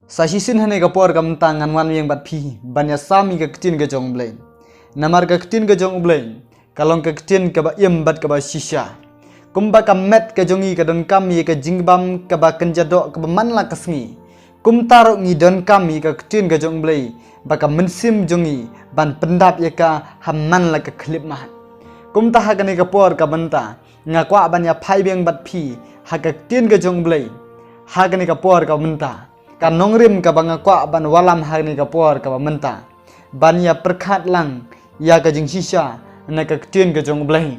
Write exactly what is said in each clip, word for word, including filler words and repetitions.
Sa shisien ha kane ka por ka mynta ngan wan biang bad phi ban ïa sam ïa ka ktien ka jong U Blei. Namar ka ktien ka jong U Blei ka long ka ktien kaba im bad kaba shisha. Kumba ka met ka jong ngi ka donkam ïa ka jingbam kaba kynja doh kaba man la ka sngi, kumta ruh ngi donkam ïa ka ktien ka jong U Blei ba ka mynsiem jong ngi ban pyndap ïa ka ha man la ka khyllipmat. Kumta ha kane ka por ka mynta nga kwah ban ïa phai biang bad phi ha ka ktien ka jong U Blei ha kane ka por ka mynta. Ka nongrim kaba nga kwah ban wallam ha kane ka por kaba mynta ban ïa pyrkhat lang ïa ka jingshisha na ka ktien ka jong U Blei.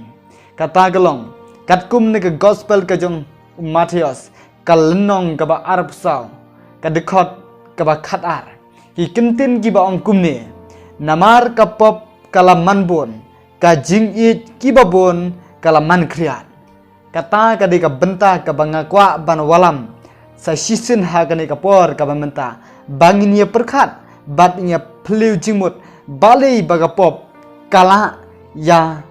Kata ka long katkum na ka gospel ka jong u Mathaios, ka lynnong kaba arphew saw, ka dkhot kaba khatar. Ki kyntien kiba ong kumne: Namar ka pop ka la man bun, ka jingïeit kiba bun ka la man khriat. Kata ka dei ka bynta kaba nga kwah ban wallam sa shisien ha kane ka por kaba mynta, ba ngin ïa pyrkhat bad ngin ïa phylliew jingmut balei ba ka pop ka la ïa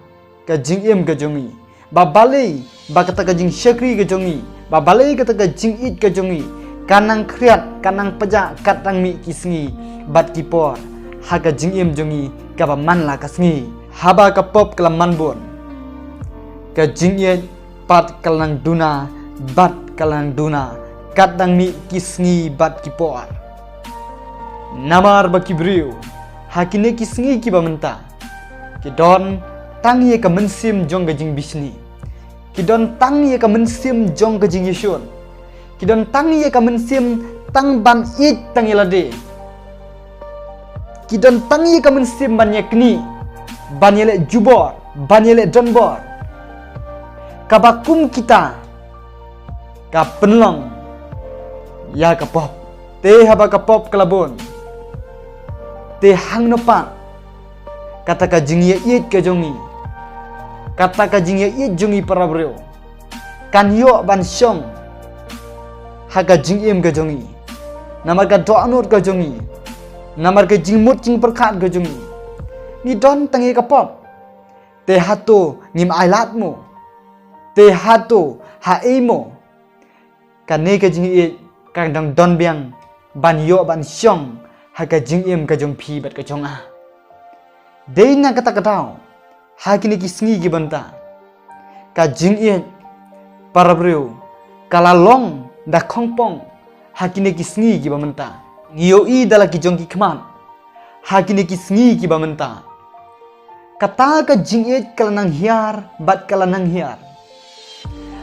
ka jingim ka jong ngi, ba balei ba kata ka jingshakri ka jong ngi, ba balei kata ka jingïeit ka jong ngi ka nang khriat, ka nang pjah kat tang mih ki sngi bad ki por ha ka jingim jong ngi kaba man la ka sngi. Haba ka pop ka la man bun, ka jingïeit pat ka la nang duna bad ka la nang duna kat tang mih ki sngi bad ki por. Namar ba ki briew ha kine ki sngi kiba mynta ki don tang ïa ka mynsiem jong ka jingbishni, ki don tang ïa ka mynsiem jong ka jingïashun, ki don tang ïa ka mynsiem tang ban ïeit tang ïa lade, ki don tang ïa ka mynsiem ban ïa knieh, ban ïa leh jubor, ban ïa leh donbor. Kaba kum kita ka pynlong ïa ka pop. Te haba ka pop ka la bun, te hangno pat kata ka jingïaieit ka jong ngi, kata ka jingïaieit jong ngi para briew kan ïoh ban shong ha ka jingim ka jong ngi? Namar ka dohnud ka jong ngi, namar ka jingmut jingpyrkhat ka jong ngi, ngi don tang ïa ka pop. Te hato ngim ailad mo? Te hato ha ei mo? Kane ka jingïaieit ka dang don biang ban ïoh ban shong ha ka jingim ka jong phi bad ka jong nga. Dei na kata ka daw ha kine ki sngi kiba mynta ka jingïeit para briew ka la long da khongpong ha kine ki sngi kiba mynta. Ngi ïohi da la ki jong ki khmat ha kine ki sngi kiba mynta. Kata ka jingïeit ka la nang hiar bad ka la nang hiar.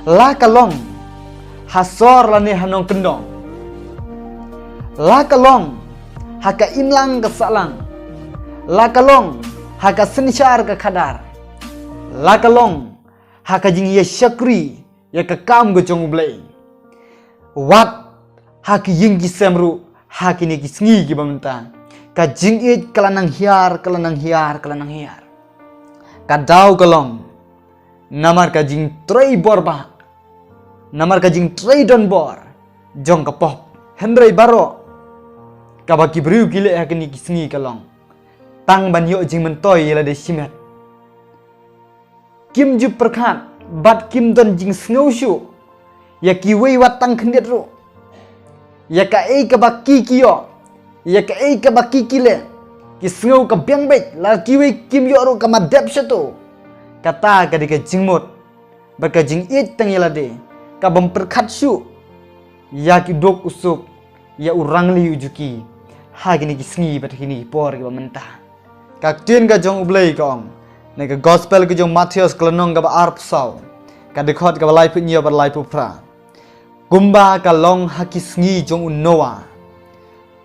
La ka long ha sor lane ha nongkyndong, la ka long ha ka imlang ka sahlang, la ka long ha ka synshar ka khadar, la ka long ha ka jingïashakri ïa ka kam ka jong U Blei. Wat ha ki ïing ki sem ruh ha kine ki sngi kiba mynta ka jingïeit ka la nang hiar, ka la nang hiar, ka la nang hiar. Ka daw ka long namar ka jingtrei bor bah, namar ka jingtrei donbor jong ka pop. Hynrei baroh kaba ki briew ki leh ha kine ki sngi ka long tang ban ïoh jingmyntoi ïa lade shimet. Kim ju pyrkhat bad kim don jingsngew shuh ïa kiwei wat tang khyndiat ruh, ïa kaei kaba ki ki ïoh, ïa kaei kaba ki ki leh. Ki sngew ka biang beit, la kiwei kim ïoh ruh ka ma dep shato. Kata ka dei ka jingmut bad ka jingïeit tang ïa lade, ka bym pyrkhat shuh ïa ki duk u suk, ïa u rangli u juki ha kine ki sngi bad ha kine ki por kiba mynta. Ka ktien ka jong U Blei ka ong na ka gospel ka jong Mathaios ka lynnong kaba arphew saw, ka dkhot kaba laiphew hynñiew bad laiphew phra: Kumba ka long ha ki sngi jong u Noah,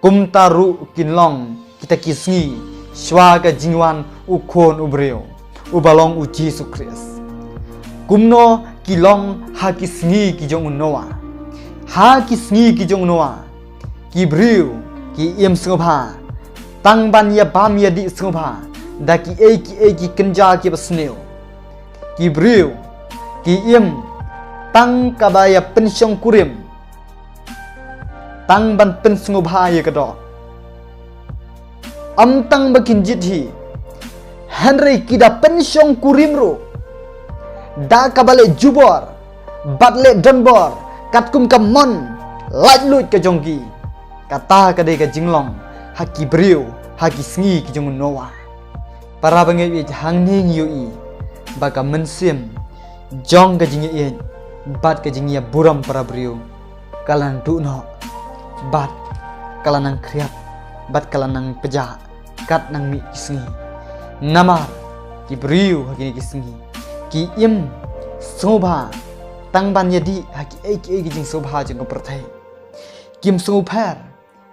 kumta ruh kin long kita ki sngi shwa ka jingwan u Khun u briew, uba long U Jisu Khrist. Kumno ki long ha ki sngi ki jong u Noah? Ha ki sngi ki jong u Noah ki briew ki im sngewbha, tang ban ïabam ïadih sngewbha da kiei kiei ki kynja kiba sniew. Ki briew ki im tang kaba ïa pynshongkurim, tang ban pynsngewbha ïa ka doh. Ym tang ba kin jied hi, hynrei ki da pynshongkurim ruh da kaba leh jubor bad leh donbor katkum ka mon laitluid ka jong ki. Kata ka dei ka jinglong ha ki briew ha ki sngi ki jong u Noah. Para bangeit, hangne ngi ïohi ba ka mynsiem jong ka jingïeit bad ka jingïaburom para briew ka la nang duh noh bad ka la nang khriat bad ka la nang pjah kat nang mih ki sngi. Namar ki briew ha kine ki sngi ki im sngewbha tang ban ïadih ha kiei kiei ki jingsngewbha jong ka pyrthei. Kim sngewpher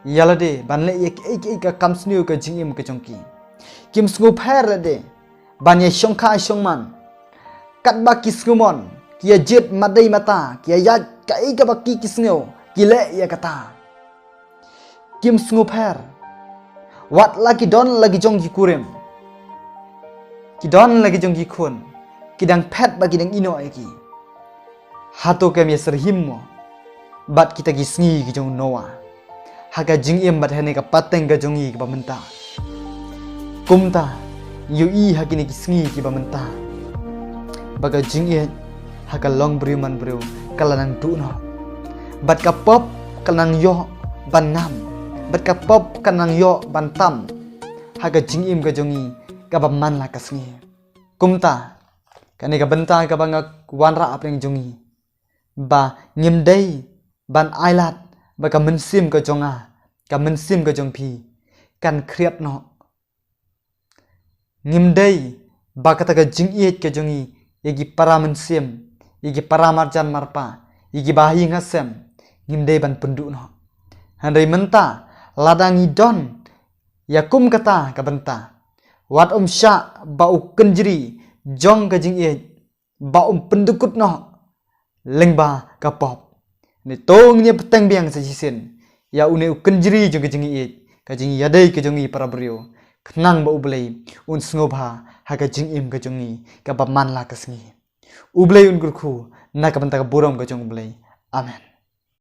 ïa lade ban leh ïa kiei kiei ka kam sniew ka jingim ka jong ki. Kim sngewpher lade ban ïa shongkha shongman. Katba ki sngewmon, ki ïa jied mat dei mata, ki ïa ïaid kaei kaba ki ki sngew, ki leh ïa kata. Kim sngewpher. Wat la ki don la ki jong ki kurim, ki don la ki jong ki khun, ki dang phet ba ki dang ïehnoh ïa ki. Hato kam ïa syrhim mo bad kita ki sngi ki jong u Noah ha ka jingim bad ha kane ka pateng ka jong ngi kaba mynta? Kumta ngi ïohi ha kine ki sngi kiba mynta ba ka jingïeit ha ka longbriew manbriew ka la nang duh noh bad ka pop ka nang ïoh ban ngam bad ka pop ka nang ïoh ban tam ha ka jingim ka jong ngi kaba man la ka sngi. Kumta kane ka bynta kaba nga wanrah hapdeng jong ngi ba ngim dei ban ailad ba ka mynsiem ka jong nga, ka mynsiem ka jong phi kan khriat noh. Ngim dei ba kata ka jingïeit ka jong ngi ïa ki para mynsiem, ïa ki para marjan marpa, ïa ki bahaïing hasem, ngim dei ban pynduh noh. Hynrei mynta lada ngi don ïa kum kata ka bynta, wat ym shah ba u kynjri jong ka jingïeit ba um pyndukut noh lyngba ka pop. Ngi to ngin ïa bteng biang sa shisien ïa une u kynjri jong ka jingïeit, ka jingïadei ka jong ngi para briew, khnang ba U Blei un sngewbha ha ka jingim ka jong ngi kaba man la ka sngi. U Blei un kyrkhu na ka bynta ka burom ka jong U Blei. Amen.